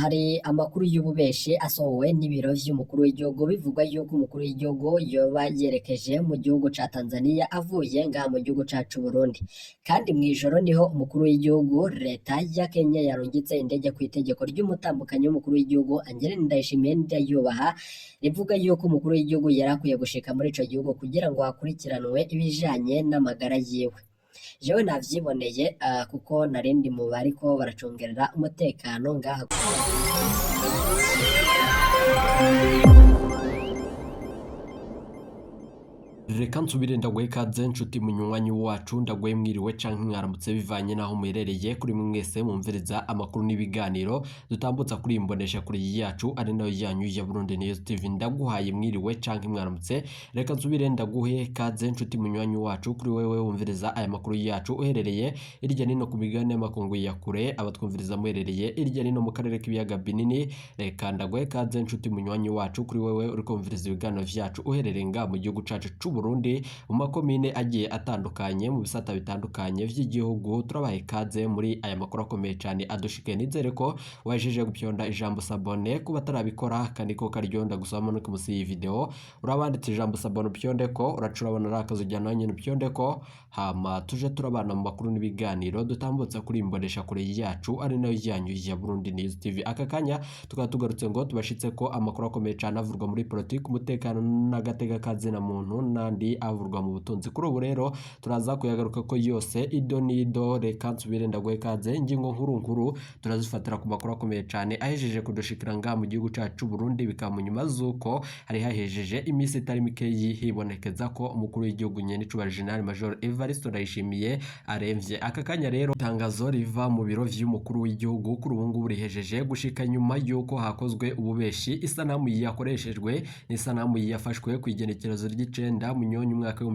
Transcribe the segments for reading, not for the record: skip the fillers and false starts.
Hari amakuru y'ububeshi asohowe n'ibiro vy'umukuru w'igihugu, bivugwa yuko umukuru w'igihugu yoba yerekeje mu gihugu ca Tanzania avuye ngaha mu gihugu cacu Burundi. Kandi mw'ijoro niho umukuru w'igihugu, leta ya Kenya yarungitse indege ku itegeko ry'umutambukanyi w'umukuru w'igihugu Angeline Ndayishimiye Ndayubaha, rivuga yuko umukuru w'igihugu yari akwiye gushika muri ico gihugu kugira ngo hakurikiranwe ibijanye n'amagara yiwe. Jewe navyiboneye, kuko narindi mu bariko baracungerera umutekano ngaha. Reka nsubire ndaguhe ikaze, nshuti munywanyi wacu. Ndaguhe mwiriwe canke mwaramutse bivanye n'aho muherereye. Kuri mwese mwumviriza amakuru n'ibiganiro dutambutsa kuri imbonesha kuri yacu, ari nayo yanyu ya Burundi News TV, ndaguhaye mwiriwe canke mwaramutse. Reka nsubire ndaguhe ikaze, nshuti munywanyi wacu, kuri wewe wumviriza aya makuru yacu uherereye irya nino ku migabane y'amakungu ya kure, abatwumviriza muherereye irya nino mu karere k'ibiyaga binini. Reka ndaguhe ikaze, nshuti munywanyi wacu, kuri wewe uriko wumviriza ibiganiro vyacu uherereye ngaha mu gihugu cacu c'u Burundi, mu makomine agiye atandukanye, mu bisata bitandukanye vy'igihugu. Turabaha ikaze muri aya makuru akomeye cyane adushikiye. Nizere ko wahejeje gupyonda ijambo s'abonner. Kuba atarabikora, kandi ko karyonda gusa manuke musi y'iyi video, urabanditse ijambo s'abonner, upyonde ko uraca urabona ari akazu ujyana nyine, upyonde ko, hama tuje turabana mu makuru n'ibiganiro dutambutsa kuri imbonesha kure yacu, ari nayo yanyu ya Burundi News TV. Aka kanya tukaba tugarutse ngo tubashitse ko amakuru akomeye cyane avurwa muri politiki, umutekano n'agateka kazina muntu, n'andi avurwa mu butunzi. Kuri ubu rero turaza kuyagaruka ko yose ido n'ido. Reka nsubire ndaguhe ikaze. Ingingo nkuru nkuru turazifatira ku makuru akomeye cyane ahejeje kudushikira ngaha mu gihugu cacu Burundi, bikaba mu nyuma z'uko hari hahejeje iminsi itari mikeyi hibonekeza ko umukuru w'igihugu nyenicubahiro General Major Evariste Ndayishimiye aremvye. Aka kanya rero itangazo riva mu biro vy'umukuru w'igihugu kuri ubu ngubu rihejeje gushika nyuma y'uko hakozwe ububeshi. Isanamu yakoreshejwe n'isanamu yafashwe ku igenekerezo ry'icenda Munyonyo umwaka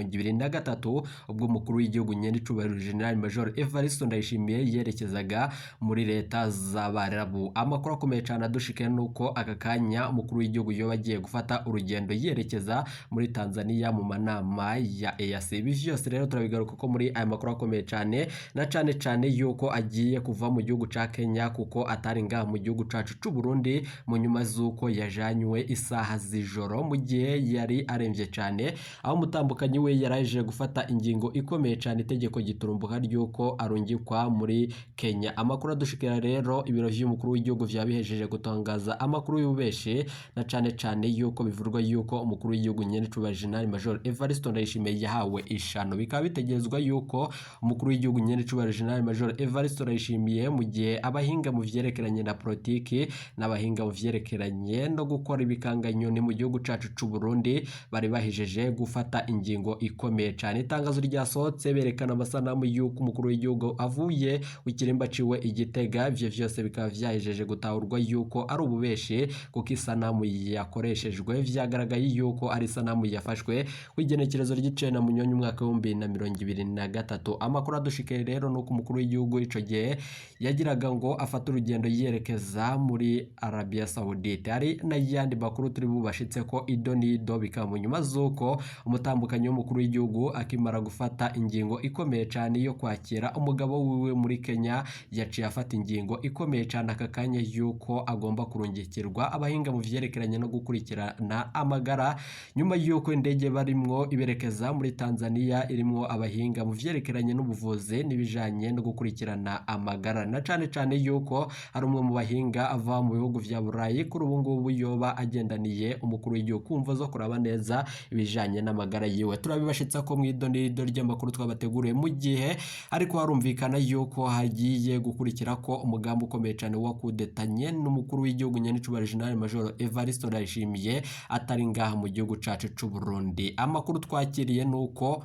w'2023, ubwo umukuru w'igihugu nyenicubahiro General Major Evariste Ndayishimiye yerekezaga muri leta z'Abarabu. Amakuru akomeye cyane adushikira nuko aka kanya umukuru w'igihugu yoba agiye gufata urugendo yerekeza muri Tanzania mu manama ya EAC. Ibi vyose rero turabigaruka ko muri aya makuru akomeye cyane, na cane cane yuko agiye kuva mu gihugu ca Kenya, kuko atari ngaha mu gihugu cacu c'u Burundi, mu nyuma z'uko yajanywe isaha z'ijoro mu gihe yari aremvye cane, aho umutambukanyi we yaraje gufata ingingo ikomeye cyane, itegeko giturumbuka ry'uko arungikwa muri Kenya. Amakuru adushikira rero, ibiro vy'umukuru w'igihugu vyabihejeje gutangaza amakuru y'ububeshi, na cane cane yuko bivurwa yuko umukuru w'igihugu nyenicubahiro General Major Evariste Ndayishimiye yahawe ishano. Bikaba bitegerezwa yuko umukuru w'igihugu nyenicubahiro General Major Evariste Ndayishimiye, mu gihe abahinga mu vyerekeranye na politiki n'abahinga mu vyerekeranye no gukora ibikanganyoni mu gihugu cacu c'u Burundi bari bahejeje gufata ingingo ikomeye cyane, itangazo ryasohotse berekana amasanamu y'uko umukuru w'igihugu avuye ku kirimba ciwe igitega. Ivyo vyose bikaba vyahejeje gutahurwa yuko ari ububeshi, kuko isanamu yakoreshejwe vyagaragaye yuko ari isanamu yafashwe ku igenekerezo ry'icenda Munyonyo umwaka w'2023. Amakuru adushikiye rero nuko umukuru w'igihugu ico gihe yagiraga ngo afate urugendo yerekeza muri Arabia Saudite. Hari n'ayandi makuru turi bubashitse ko ido n'ido, bikaba mu nyuma z'uko umutambukanyi w'umukuru w'igihugu akimara gufata ingingo ikomeye cyane yo kwakira umugabo wiwe muri Kenya, yaciye afata ingingo ikomeye cyane aka kanya yuko agomba kurungikirwa abahinga mu vyerekeranye no gukurikirana amagara, nyuma y'uko indege barimwo iberekeza muri Tanzania irimwo abahinga mu vyerekeranye n'ubuvuzi n'ibijanye no gukurikirana amagara, na cane cane yuko ari umwe mu bahinga ava mu bihugu vya Burayi kuri ubu ngubu yoba agendaniye umukuru w'igihugu kumva zo kuraba neza ibijanye n'amagara yiwe. Turabibashitsa ko mw'ido n'ido ry'amakuru twabateguriye, mu gihe ariko harumvikana yuko hagiye gukurikira ko umugambi ukomeye cyane wa kudetanye n'umukuru w'igihugu nyenicubahiro General Major Evariste Ndayishimiye atari ngaha mu gihugu cacu c'u Burundi. Amakuru twakiriye nuko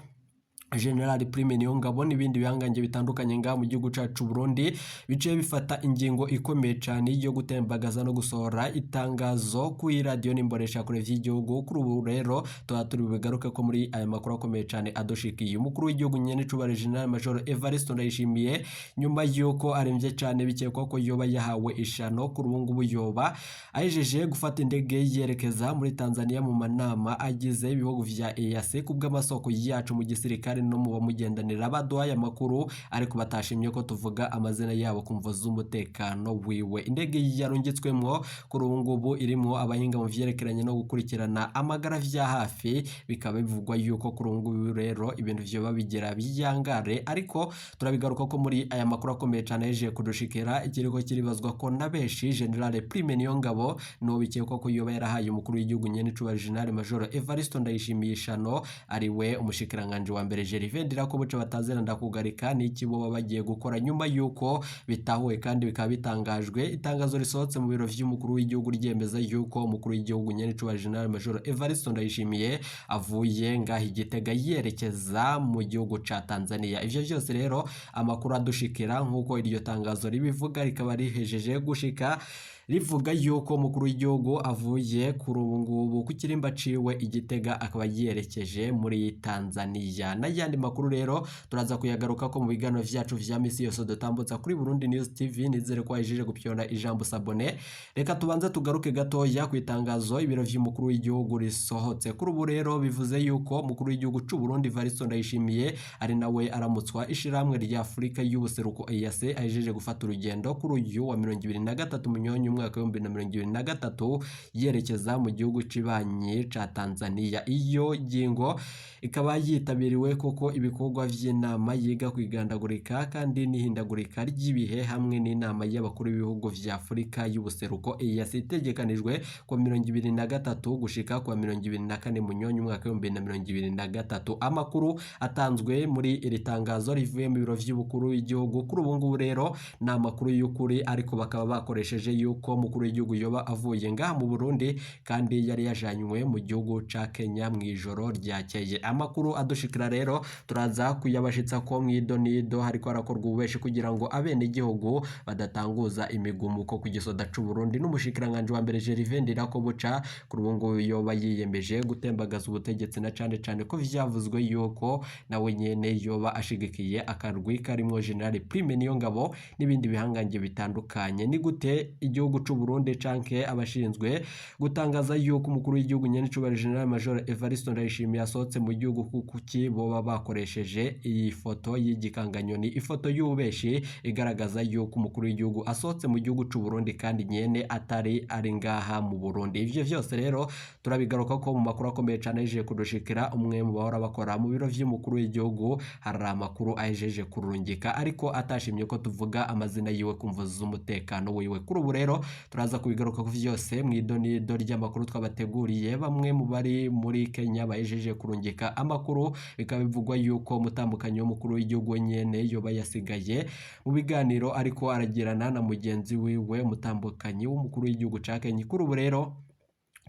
General Prime Niyongabo n'ibindi bihangange bitandukanye ngaha mu gihugu cacu Burundi biciye bifata ingingo ikomeye cyane yo gutembagaza no gusohora itangazo kuri radio n'imbonesha kure vy'igihugu. Kuri ubu rero tuba turi bugaruke ko muri aya makuru akomeye cyane adushikiye. Umukuru w'igihugu nyenicubahiro General Major Evariste Ndayishimiye, nyuma y'uko aremvye cyane bikekwa ko yoba yahawe ishano, kuri ubu ngubu yoba ahejeje gufata indege yerekeza muri Tanzania mu manama agize ibihugu vya EAC, kubw'amasoko yacu mu gisirikare no mu bamugendanira baduhaye amakuru, ariko batashimye ko tuvuga amazina yabo ku mvo z'umutekano wiwe. Indege yarungitswemwo kuri ubu ngubu irimwo abahinga mu vyerekeranye no gukurikirana amagara vya hafi, bikaba bivugwa yuko kuri ubu ngubu rero ibintu vyoba bigira biyangare, ariko turabigaruka ko muri aya makuru akomeye cane yaje kudushikira. Ikiriko kiribazwa ko na benshi, General Prime Niyongabo no bikekwa ko yoba yarahaye umukuru w'igihugu nyene cuba General Major Evaristo Ndayishimiye ishano, ari we umushikiranganje wa mbere Gervais Ndirakobuca batazera ndakugarika, n'iki boba bagiye gukora nyuma yuko bitahuwe kandi bikaba bitangajwe. Itangazo risohotse mu biro vy'umukuru w'igihugu ryemeza yuko umukuru w'igihugu nyene cuba General Major Evaristo Ndayishimiye avuye ngaha i Gitega yerekeza mu gihugu ca Tanzania. Ivyo vyose rero amakuru adushikira nk'uko iryo tangazo ribivuga, rikaba rihejeje gushika rivuga yuko umukuru w'igihugu avuye kuri ubu ngubu ku kirimba ciwe i Gitega akaba yerekeje muri Tanzania. N'ayandi makuru rero turaza kuyagaruka ko mu biganiro vyacu vya misi yose dutambutsa kuri Burundi News TV. Nizere ko wahejeje gupyona ijambo s'abonner. Reka tubanze tugaruke gatoya ku itangazo ibiro vy'umukuru w'igihugu risohotse kuri ubu. Rero bivuze yuko umukuru w'igihugu c'u Burundi Evaristo Ndayishimiye, ari nawe aramutswa ishirahamwe rya Afurika y'ubuseruko EAC, ahejeje gufata urugendo kuri uyu wa 23 Munyonyo umwaka w'2023 yerekeza mu gihugu cibanyi ca Tanzania. Iyo ngingo ikaba yitabiriwe kuko ibikorwa vy'inama yiga kwigandagurika kandi n'ihindagurika ry'ibihe hamwe n'inama y'abakuru b'ibihugu vya Afurika y'ubuseruko EAC itegekanijwe ku 23 gushika ku 24 Munyonyo umwaka w'2023. Amakuru atanzwe muri iri tangazo rivuye mu biro vy'ubukuru w'igihugu kuri ubu ngubu rero ni amakuru y'ukuri, ariko bakaba bakoresheje yuko umukuru w'igihugu yoba avuye ngaha mu Burundi kandi yari yajanywe mu gihugu ca Kenya mu ijoro ryakeye. Amakuru adushikira rero turaza kuyabashitsa ko mwidonido hariko harakorwa ububeshi kugira ngo abenegihugu badatanguza imigumuko ku gisoda c'u Burundi n'umushikiranganje wa mbere Gervais Ndirakobuca kuri ubu ngubu yoba yiyemeje gutembagaza ubutegetsi, na cane cane ko vyavuzwe yuko nawe nyene yoba ashigikiye akarwi karimwo General Prime Niyongabo n'ibindi bihangange bitandukanye. Ni gute igihugu c'u Burundi canke abashinzwe gutangaza yuko umukuru w'igihugu nyene c'ubahiro General Major Evaristo Ndayishimiye asohotse mu gihugu, kuki boba bakoresheje iyi foto y'igikanganyoni, ifoto y'ububeshi igaragaza yuko umukuru w'igihugu asohotse mu gihugu c'u Burundi kandi nyene atari ari ngaha mu Burundi? Ivyo vyose rero turabigaruka ko mu makuru akomeye cane ahejeje kudushikira. Umwe mu bahora bakora mu biro vy'umukuru w'igihugu hari amakuru ahejeje kurungika, ariko atashimye ko tuvuga amazina yiwe ku mvo z'umutekano wiwe. Kuri ubu rero turaza kubigaruka ko vyose mw'idonido ry'amakuru twabateguriye. Bamwe mu bari muri Kenya bahejeje kurungika amakuru, bikaba bivugwa yuko umutambukanyi w'umukuru w'igihugu nyene yoba yasigaye mu biganiro ariko aragirana na mugenzi wiwe umutambukanyi w'umukuru w'igihugu ca Kenya. Kuri ubu rero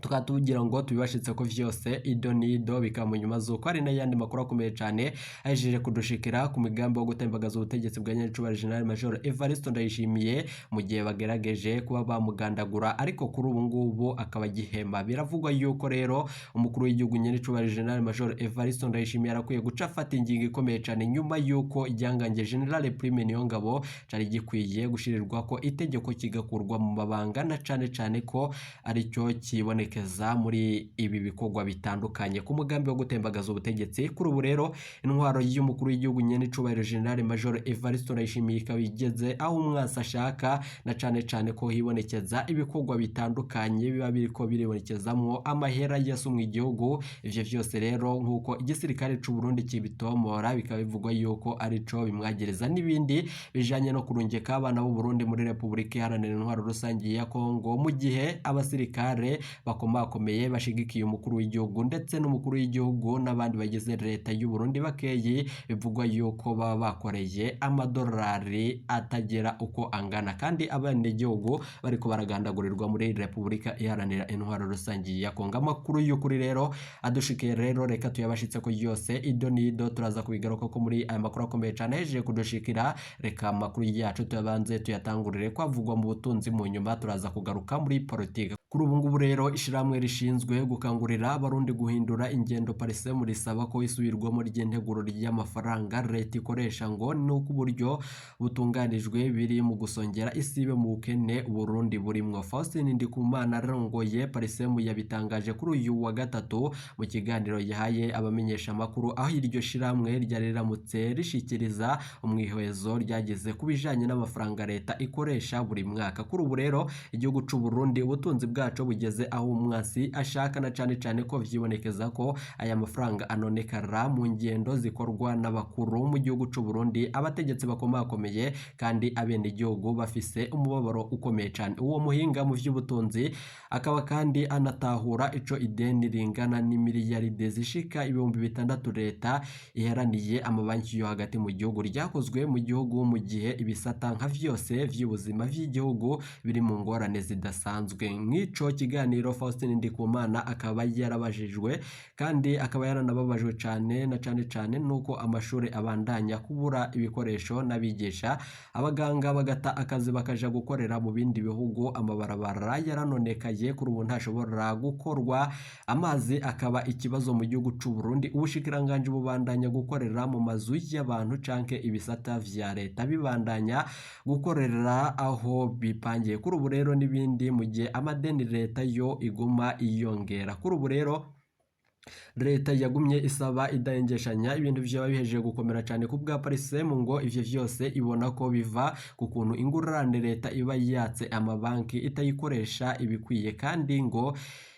tukaba tugira ngo tubibashitse ko vyose ido nido, bikaba mu nyuma z'uko hari n'ayandi makuru akomeye cane ahejeje kudushikira ku migambi wo gutembagaza ubutegetsi bwa nyenicubahiro General Major Evaristo Ndayishimiye, mu gihe bagerageje kuba bamugandagura, ariko kuri ubu ngubu akaba agihema. Biravugwa yuko rero umukuru w'igihugu nyenicubahiro General Major Evaristo Ndayishimiye arakwiye guca afata ingingo ikomeye cane nyuma yuko igihangange General Prime Niyongabo cari gikwiye gushirirwa ko itegeko kigakurwa mu mabanga, na cane cane ko aricyo kibonekeza muri ibi bikorwa bitandukanye ku mugambi wo gutembagaza ubutegetsi. Kuri ubu rero intwaro y'umukuru w'igihugu nyenicubahiro General Major Evaristo Ndayishimiye ikaba igeze aho umwansi ashaka, na cane cane ko hibonekeza ibikorwa bitandukanye biba biriko biribonekezamwo amahera yasumwe igihugu. Ivyo vyose rero nk'uko igisirikare c'u Burundi kibitomora, bikaba bivugwa yuko arico bimwagereza n'ibindi bijanye no kurungika abana b'u Burundi muri Repubulika Iharanira Intwaro Rusangi ya Kongo, mu gihe abasirikare bakomakomeye bashigikiye umukuru w'igihugu ndetse n'umukuru w'igihugu n'abandi bagize leta y'u Burundi bakeyi bivugwa yuko baba bakoreye amadolari atagera uko angana, kandi abenegihugu bariko baragandagurirwa muri Repubulika Iharanira Intwaro Rusangi ya Kongo. Amakuru y'ukuri rero adushikiye rero reka tuyabashitse ko yose ido nido, turaza kubigaruka ko muri aya makuru akomeye cane ahejeje kudushikira. Reka amakuru yacu tuyabanze tuyatangurire kwavugwa mu butunzi, mu nyuma turaza kugaruka muri politike. Kuri Kuri ubu ngubu rero ishirahamwe rishinzwe gukangurira abarundi guhindura ingendo Parsem risaba ko isubirwamo ry'integuro ry'amafaranga leta ikoresha, ngo nuko uburyo butunganijwe biri mu gusongera isibe mu bukene Burundi burimwo. Faustin Ndikumana arongoye Parsem yabitangaje kuri uyu wa gatatu mu kiganiro yahaye abamenyeshamakuru, aho iryo shirahamwe ryari riramutse rishikiriza umwihwezo ryagize ku bijanye n'amafaranga leta ikoresha buri mwaka. Kuri ubu rero igihugu c'u Burundi ubutunzi bwaco bugeze aho umwasi ashaka, na cane cane ko vyibonekeza ko aya mafaranga anonekara mu ngendo zikorwa n'abakuru mu gihugu c'u Burundi, abategetsi bakomakomeye kandi abenegihugu bafise umubabaro ukomeye cane. Uwo muhinga mu vy'ubutunzi akaba kandi anatahura ico ideni ringana n'imiliyaride zishika 6000 leta iheraniye amabanki yo hagati mu gihugu ryakozwe mu gihugu, mu gihe ibisata nka vyose vy'ubuzima vy'igihugu biri mu ngorane zidasanzwe. Mw'ico kiganiro Faustin Ndikumana akaba yarabajijwe kandi akaba yaranababajwe cane na cane cane nuko amashuri abandanya kubura ibikoresho n'abigisha, abaganga bagata akazi bakaja gukorera mu bindi bihugu, amabarabara yaranonekaye kuri ubu ntashobora gukorwa, amazi akaba ikibazo mu gihugu c'u Burundi, ubushikiranganji bubandanya gukorera mu mazu y'abantu canke ibisata vya leta bibandanya gukorera aho bipangiye. Kuri ubu rero n'ibindi, mu gihe amadeni leta yo iguma iyongera. Kuri ubu rero leta yagumye isaba idahengeshanya ibintu vyaba bihejeje gukomera cane ku bwa Parsem, ngo ivyo vyose ibona ko biva ku kuntu ingurane leta iba yatse amabanki itayikoresha ibikwiye, kandi ngo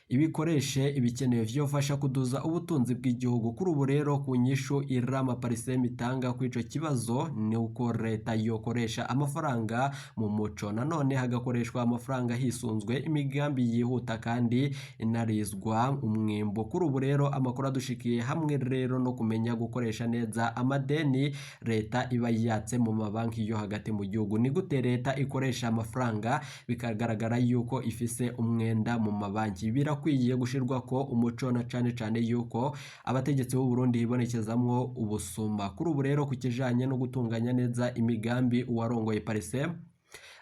ibikoreshe ibikenewe vyofasha kuduza ubutunzi bw'igihugu. Kuri ubu rero ku nyishu irama Parsem itanga kuri ico kibazo ni uko leta yokoresha amafaranga mu muco, nanone hagakoreshwa amafaranga hisunzwe imigambi yihuta kandi inarizwa umwimbo. Kuri ubu rero amakuru adushikiye hamwe rero no kumenya gukoresha neza amadeni leta iba yatse mu mabanki yo hagati mu gihugu. Ni gute leta ikoresha amafaranga bikagaragara yuko ifise umwenda mu mabanki? Birakwiye gushirwa ko umuco, na cane cane yuko abategetsi b'u Burundi hibonekezamwo ubusuma. Kuri ubu rero ku kijanye no gutunganya neza imigambi, uwarongoye Parsem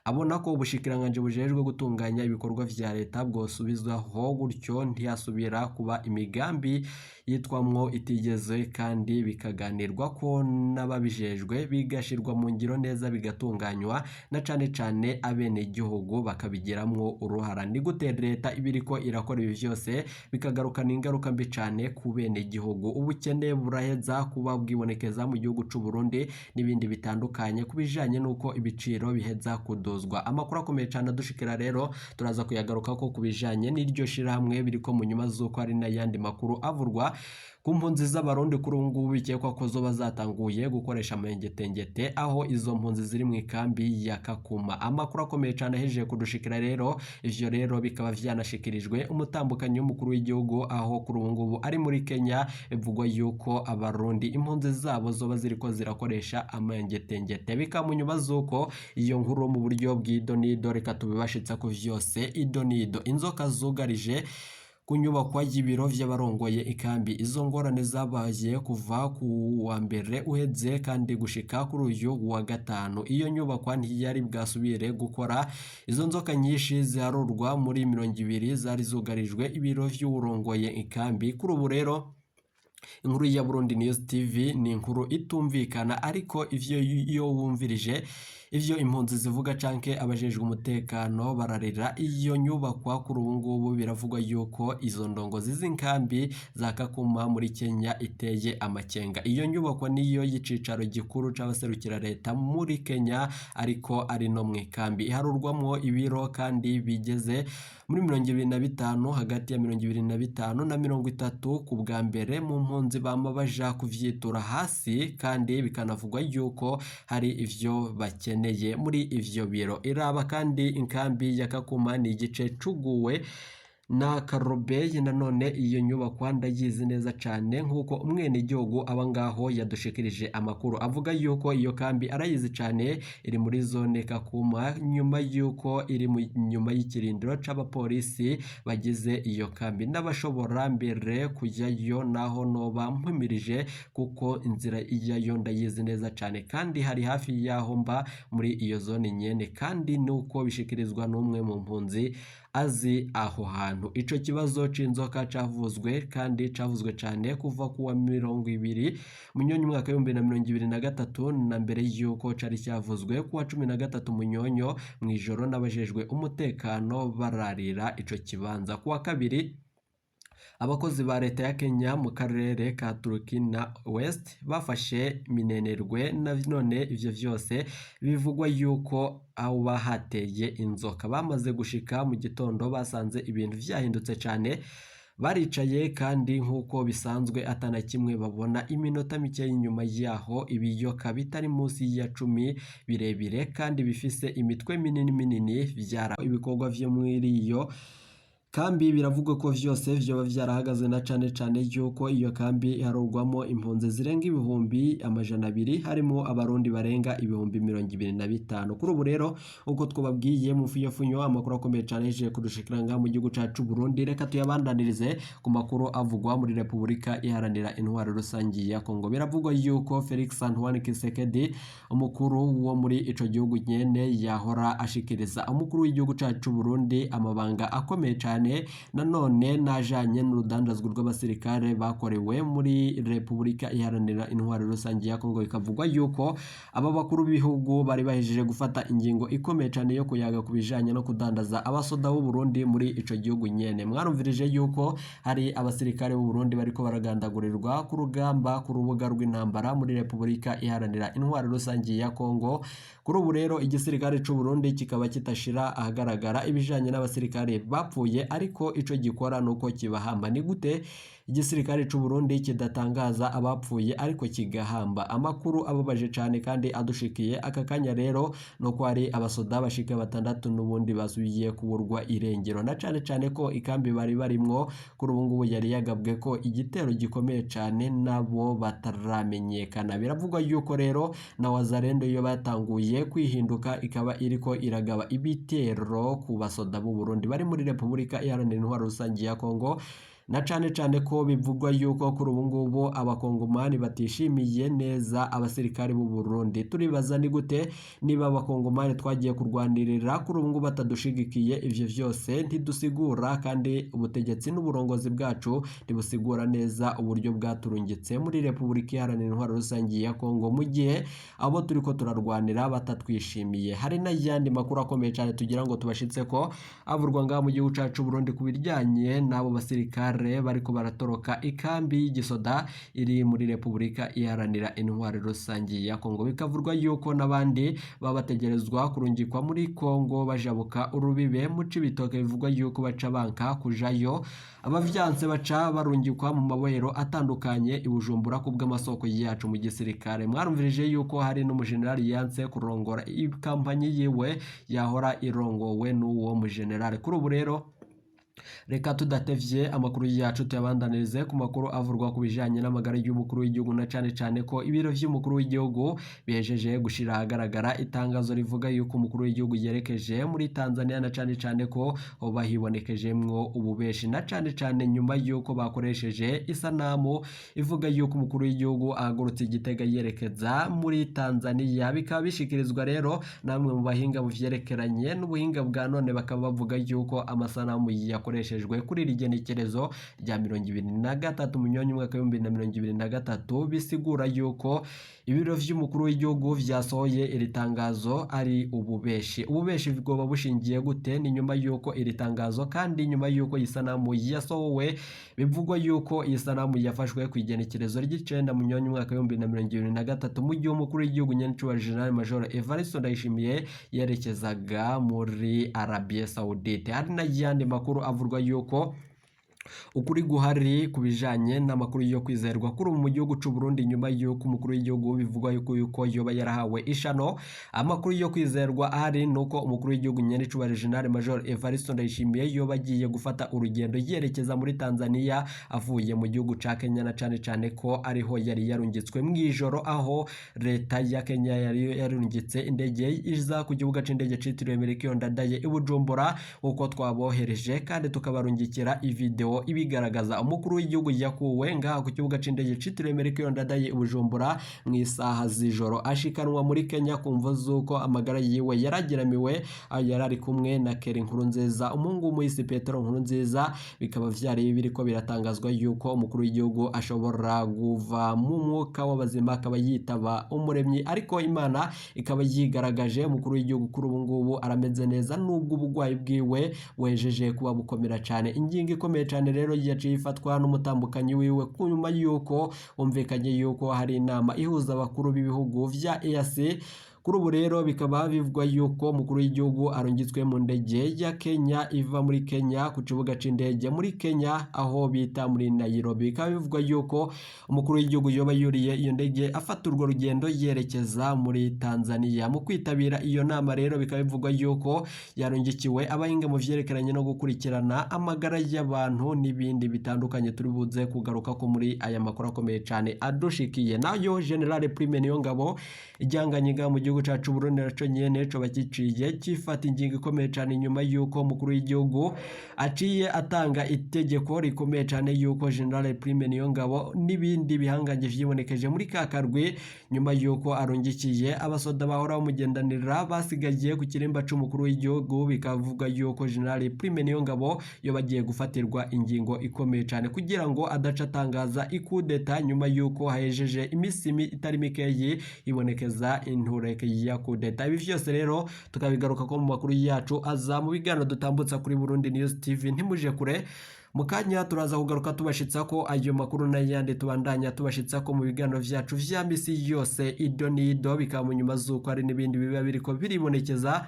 abona ko ubushikiranganji bujejwe gutunganya ibikorwa vya leta bwosubizwaho, gutyo ntiyasubira kuba imigambi yitwamwo itigeze, kandi bikaganirwa ko n'ababijejwe bigashirwa mu ngiro neza, bigatunganywa na cane cane abenegihugu bakabigiramwo uruhara. Ni gute leta ibiriko irakora ibi vyose bikagarukana ingaruka mbi cane ku benegihugu? Ubukene buraheza kuba bwibonekeza mu gihugu c'u Burundi n'ibindi bitandukanye ku bijanye n'uko ibiciro biheza kuduzwa. Amakuru akomeye cane adushikira rero turaza kuyagaruka ko ku bijanye n'iryo shirahamwe biriko mu nyuma z'uko hari n'ayandi makuru avurwa ku mpunzi z'abarundi kuri ubu ngubu bikekwa ko zoba zatanguye gukoresha amayengetengete, aho izo mpunzi ziri mu ikambi ya Kakuma. Amakuru akomeye cane ahejeje kudushikira rero, ivyo rero bikaba vyanashikirijwe umutambukanyi w'umukuru w'igihugu, aho kuri ubu ngubu ari muri Kenya, bivugwa yuko abarundi impunzi zabo zoba ziriko zirakoresha amayengetengete. Bikaba mu nyuma z'uko iyo nkuru mu buryo bw'idonido, reka tubibashitsa ku vyose idonido. Inzoka zugarije ku nyubakwa y'ibiro vy'abarongoye ikambi. Izo ngorane zabaye kuva ku wa mbere uheze kandi gushika kuri uyu wa gatanu. Iyo nyubakwa ntiyari bwasubire gukora. Izo nzoka nyinshi ziharurwa muri 20 zari zugarijwe ibiro vy'uwurongoye ikambi. Kuri ubu rero inkuru ya Burundi News TV ni inkuru itumvikana, ariko ivyo iyo wumvirije ivyo impunzi zivuga canke abajejwe umutekano bararira iyo nyubakwa. Kuri ubu ngubu biravugwa yuko izo ndongozi z'inkambi za Kakuma muri Kenya iteye amakenga. Iyo nyubakwa niyo y'icicaro gikuru c'abaserukira leta muri Kenya, ariko ari no mu ikambi iharurwamwo ibiro kandi bigeze muri 25, hagati ya 25 na 30. Ku bwa mbere mu mpunzi bama baja kuvyitura hasi, kandi bikanavugwa yuko hari ivyo bakeneye muri ivyo biro. Iraba kandi inkambi ya Kakuma ni igice cuguwe Na Karobeye nanone iyo nyubakwa ndayizi neza cane, nk'uko umwenegihugu aba ngaho yadushikirije amakuru avuga yuko iyo kambi arayizi cane, iri muri zone Kakuma, nyuma yuko iri nyuma y'ikirindiro c'abapolisi bagize iyo kambi, n'abashobora mbere kujyayo naho noba mpimirije, kuko inzira ijyayo ndayizi neza cane, kandi hari hafi y'aho mba muri iyo zone nyene, kandi nuko bishikirizwa n'umwe mu mpunzi azi aho hantu. Ico kibazo c'inzoka cavuzwe kandi cavuzwe cane kuva kuwa 20 Munyonyo umwaka w'2023, na mbere yuko cari cyavuzwe kuwa 13 Munyonyo mw'ijoro n'abajejwe umutekano bararira ico kibanza. Kuwa kabiri, abakozi ba leta ya Kenya mu karere ka Turkana West bafashe minenerwe, na none ivyo vyose bivugwa yuko aho bahateye inzoka. Bamaze gushika mu gitondo basanze ibintu vyahindutse cane, baricaye kandi nk'uko bisanzwe atana kimwe babona. Iminota mike inyuma yaho, ibiyoka bitari munsi ya 10 birebire kandi bifise imitwe minini minini vyara ibikorwa vyo muri iyo kambi biravugwa ko vyose vyoba vyarahagaze, na cane cane yuko iyo kambi iharurwamo impunzi zirenga 200,000, harimo abarundi barenga 25,000. Kuri ubu rero, uko twababwiye mu funyofunyo, amakuru akomeye cane yeje kudushikira ngaha mu gihugu cacu Burundi, reka tuyabandanirize ku makuru avugwa muri Repubulika Iharanira Intwaro Rusangi ya Kongo. Biravugwa yuko Felix Antoine Tshisekedi, umukuru wo muri ico gihugu nyene, yahora ashikiriza umukuru w'igihugu cacu Burundi amabanga akomeye cane, nanone najanye n'urudandazwa rw'abasirikare bakorewe muri Repubulika Iharanira Intwaro Rusangi ya Kongo. Bikavugwa yuko aba bakuru b'ibihugu bari bahejeje gufata ingingo ikomeye cane yo kuyaga ku bijanye no kudandaza abasoda b'u Burundi muri ico gihugu nyene. Mwarumvirije yuko hari abasirikare b'u Burundi bariko baragandagurirwa ku rugamba, ku rubuga rw'intambara muri Repubulika Iharanira Intwaro Rusangi ya Kongo. Kuri ubu rero igisirikare c'u Burundi kikaba kitashira ahagaragara ibijanye n'abasirikare bapfuye, ariko ico gikora nuko kibahamba. Ni gute igisirikare c'u Burundi kidatangaza abapfuye ariko kigahamba? Amakuru ababaje cane kandi adushikiye aka kanya rero nuko hari abasoda bashika 6 n'ubundi basubiye kuburwa irengero, na cane cane ko ikambi bari barimwo kuri ubu ngubu yari yagabwe ko igitero gikomeye cane nabo bataramenyekana. Biravugwa yuko rero na Wazalendo iyo batanguye kwihinduka ikaba iriko iragaba ibitero ku basoda b'u Burundi bari muri Repubulika Iharanira Intwaro Rusangi ya Kongo, na cane cane ko bivugwa yuko kuri ubu ngubu abakongomani batishimiye neza abasirikare b'u Burundi. Turibaza ni gute niba abakongomani twagiye kurwanirira kuri ubu ngubu batadushigikiye? Ivyo vyose ntidusigura, kandi ubutegetsi n'uburongozi bwacu ntibusigura neza uburyo bwaturungitse muri Repubulika Iharanira Intwaro Rusangi ya Kongo mu gihe abo turiko turarwanira batatwishimiye. Hari n'ayandi makuru akomeye cane tugira ngo tubashitse ko avurwa ngaha mu gihugu cacu Burundi ku bijyanye n'abo basirikare bariko baratoroka ikambi y'igisoda iri muri Repubulika Iharanira Intwaro Rusangi ya Kongo. Bikavurwa yuko n'abandi baba bategerezwa kurungikwa muri Kongo bajabuka urubibe mu Cibitoke, bivugwa yuko baca banka kujayo, abavyanse baca barungikwa mu mabohero atandukanye i Bujumbura ku bw'amasoko yacu mu gisirikare. Mwarumvirije yuko hari n'umujenerali yanse kurongora ikampanyi yiwe yahora irongowe n'uwo mujenerali. Kuri ubu rero reka tudatevye amakuru yacu tuyabandanirize ku makuru avurwa ku bijanye n'amagara y'umukuru w'igihugu, na cane cane ko ibiro vy'umukuru w'igihugu bihejeje gushira ahagaragara itangazo rivuga yuko umukuru w'igihugu yerekeje muri Tanzania, na cane cane ko hoba hibonekejemwo ububeshi, na cane cane nyuma yuko bakoresheje isanamu ivuga yuko umukuru w'igihugu ahagurutse Igitega yerekeza muri Tanzania. Bikaba bishikirizwa rero namwe mu bahinga mu vyerekeranye n'ubuhinga bwa none, bakaba bavuga yuko amasanamu yakoreshejwe kuri iri genekerezo rya 23 Munyonyo umwaka w'2023, bisigura yuko ibiro vy'umukuru w'igihugu vyasohoye iri tangazo ari ububeshi. Ububeshi bwoba bushingiye gute? Ni nyuma yuko iri tangazo kandi nyuma yuko iyi sanamu yasohowe, bivugwa yuko iyi sanamu yafashwe ku igenekerezo ry'9 Munyonyo umwaka w'2023, mu gihe umukuru w'igihugu nyenicubahiro General Major Evariste Ndayishimiye yerekezaga muri Arabie Saoudite. Hari n'ayandi makuru avurwa yuko Ukuri guhari ku bijanye n'amakuru yo kwizerwa kuri ubu mu gihugu c'u Burundi, nyuma y'uko umukuru w'igihugu bivugwa yuko yoba yarahawe ishano, amakuru yo kwizerwa ahari nuko umukuru w'igihugu nyenicubahiro General Major Evariste Ndayishimiye yoba agiye gufata urugendo yerekeza muri Tanzania avuye mu gihugu ca Kenya, na cane cane ko ariho yari yarungitswe mw'ijoro, aho leta ya Kenya yari yarungitse indege iza ku kibuga c'indege citiriwe Melchior Ndadaye i Bujumbura, uko twabohereje kandi tukabarungikira ivideo ibigaragaza. Umukuru w'igihugu yakuwe ngaha ku kibuga c'indege citiriwe Melchior Ndadaye i Bujumbura mu isaha z'ijoro, ashikanwa muri Kenya ku mvo z'uko amagara yiwe yarageramiwe. Yari ari kumwe na Kerry Nkurunziza, umuhungu w'umuhisi Petero Nkurunziza. Bikaba vyari biriko biratangazwa yuko umukuru w'igihugu ashobora kuva mu mwuka w'abazima akaba yitaba umuremyi, ariko Imana ikaba yigaragaje. Umukuru w'igihugu kuri ubu ngubu arameze neza nubwo ubugwayi bwiwe wejeje kuba bukomera cane. Ingingo ikomeye cane rero yaciye ifatwa n'umutambukanyi wiwe nyuma yuko humvikanye yuko hari inama ihuza abakuru b'ibihugu vya EAC. Kuri ubu rero bikaba bivugwa yuko umukuru w'igihugu arungitswe mu ndege ya Kenya iva muri Kenya ku kibuga c'indege muri Kenya aho bita muri Nairobi. Bikaba bivugwa yuko umukuru w'igihugu yoba yuriye iyo ndege afata urwo rugendo yerekeza muri Tanzania mu kwitabira iyo nama. Rero bikaba bivugwa yuko yarungikiwe abahinga mu vyerekeranye no gukurikirana amagara y'abantu n'ibindi bitandukanye turi buze kugaruka ko muri aya makuru akomeye cane adushikiye. Nayo General Prime Niyongabo, ijyanganyiga mu gihugu cacu Burundi, naco nyene coba giciye gifata ingingo ikomeye cane nyuma yuko umukuru w'igihugu aciye atanga itegeko rikomeye cane yuko General Prime Niyongabo n'ibindi bihangange vyibonekeje muri ka karwi, nyuma yuko arungikiye abasoda bahora bamugendanira basigaye ku kirimba c'umukuru w'igihugu, bikavuga yuko General Prime Niyongabo yoba agiye gufatirwa ingingo ikomeye cane kugira ngo adaca atangaza ikudeta, nyuma yuko hahejeje imisi itari mikeyi ibonekeza intureke ya kudeta. Ibi vyose rero tukabigaruka ko mu makuru yacu aza mu biganiro dutambutsa kuri Burundi News TV. Ntimuje kure, mu kanya turaza kugaruka tubashitsa ko ayo makuru n'ayandi tubandanya tubashitsa ko mu biganiro vyacu vya misi yose ido n'ido, bikaba mu nyuma z'uko hari n'ibindi biba biriko biribonekeza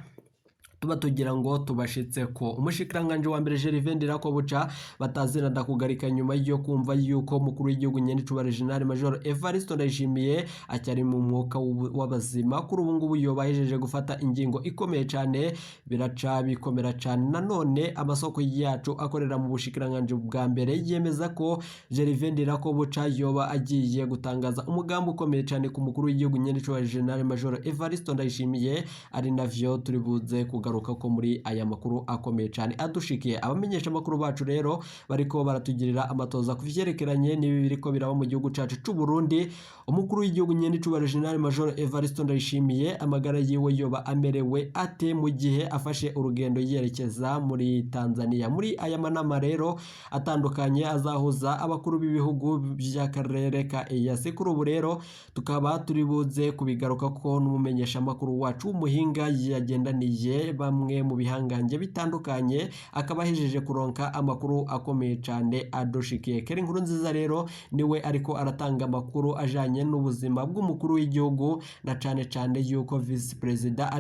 tuba tugira ngo tubashitse ko umushikiranganje wa mbere Gervais Ndirakobuca batazira ndakugarika, nyuma yo kumva yuko umukuru w'igihugu nyenicubahiro General Major Evariste Ndayishimiye acyari mu mwuka w'abazima, kuri ubu ngubu yoba ahejeje gufata ingingo ikomeye cane, biraca bikomera cane. Nanone amasoko yacu akorera mu bushikiranganje bwa mbere yemeza ko Gervais Ndirakobuca yoba agiye gutangaza umugambi ukomeye cane ku mukuru w'igihugu nyenicubahiro General Major Evariste Ndayishimiye, ari navyo turi buze kugaruka ko muri aya makuru akomeye cyane adushikiye. Abamenyesha amakuru bacu rero bariko baratugirira amatoza ku vyerekeranye n'ibi biriko biraba mu gihugu cacu c'u Burundi. Umukuru w'igihugu nyenicubahiro General Major Evariste Ndayishimiye amagara yiwe yoba amerewe ate mu gihe afashe urugendo yerekeza muri Tanzania? Muri aya manama rero atandukanye azahuza abakuru b'ibihugu by'akarere ka EAC, kuri ubu rero tukaba turi buze kubigaruka ko n'umumenyesha amakuru wacu w'umuhinga yagendaniye bamwe mu bihangange bitandukanye, akaba ahejeje kuronka amakuru akomeye cane adushikiye. Kerry Nkurunziza rero niwe ariko aratanga amakuru ajanye n'ubuzima bw'umukuru w'igihugu, na cane cane yuko vice perezida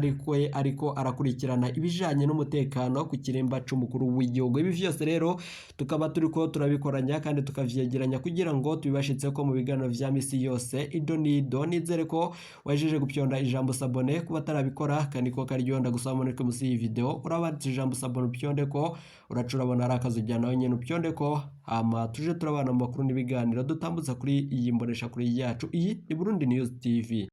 ariko arakurikirana ibijanye n'umutekano ku kirimba c'umukuru w'igihugu. Ibi vyose rero tukaba turiko turabikoranya kandi tukavyegeranya kugira ngo tubibashitse ko mu biganiro vya misi yose ido n'ido. Nizere ko wajeje gupyonda ijambo s'abonner kuba atarabikora, kandi ko karyonda gusaba muri musi iyi video urabanditse ijambo s'abonner upyonde ko uraca urabona ari akazi ujyana nawe nyene upyonde ko, hama tuje turabana mu makuru n'ibiganiro dutambutsa kuri iyi mbonesha kuri yacu. Iyi ni Burundi News TV.